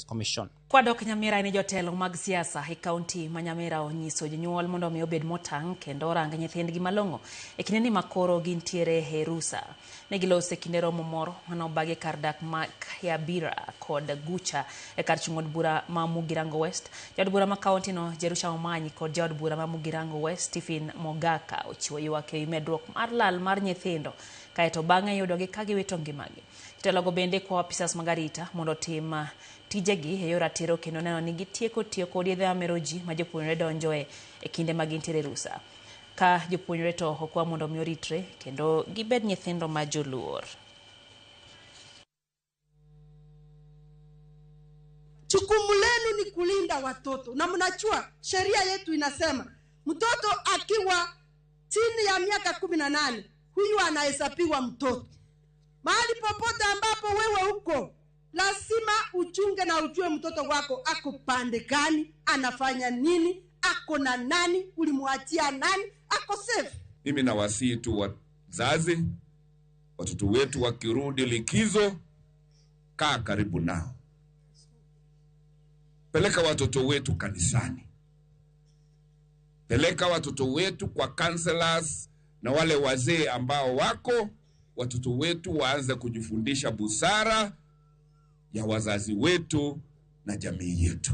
Commission. Kwadok Nyamira ni jotelo mag siasa e kaunti ma Nyamira onyiso jonyuol mondo mi obed motang' kendo orang nyithindgi malong'o e kindeni ma koro gintiere e rusa. Ne giloso e kinde romo moro mane obagi kar dak ma Kyabira kod Gucha e kar chung' od bura ma Mugirango West. Jaod bura ma kaunti no Jerusha Omanyi kod jaod bura ma Mugirango West Stephen Mogaka ochiwo ywak ewi medruok mar lal mar nyithindo kaeto bang'e yudogi ka giwito ngimagi. Jotelogo bende kwayo apisas mag arita mondo otim tijegi e yor ratiro kendo neno ni gitieko tiyo kod yedhe mamero ji ma jopuonjre donjoe e kinde ma gintiere e rusa. Ka jopuonjre to okwa mondo mi oritre kendo gibed nyithindo ma joluor. Jukumu lenu ni kulinda watoto, na mnajua sheria yetu inasema mtoto akiwa chini ya miaka 18 huyu anahesabiwa mtoto. Mahali popote ambapo wewe uko, lazima uchunge na ujue mtoto wako ako pande gani, anafanya nini, ako na nani, ulimwachia nani, ako safe. Mimi nawasihi tu wazazi, watoto wetu wakirudi likizo, kaa karibu nao, peleka watoto wetu kanisani, peleka watoto wetu kwa counselors na wale wazee ambao wako, watoto wetu waanze kujifundisha busara ya wazazi wetu na jamii yetu.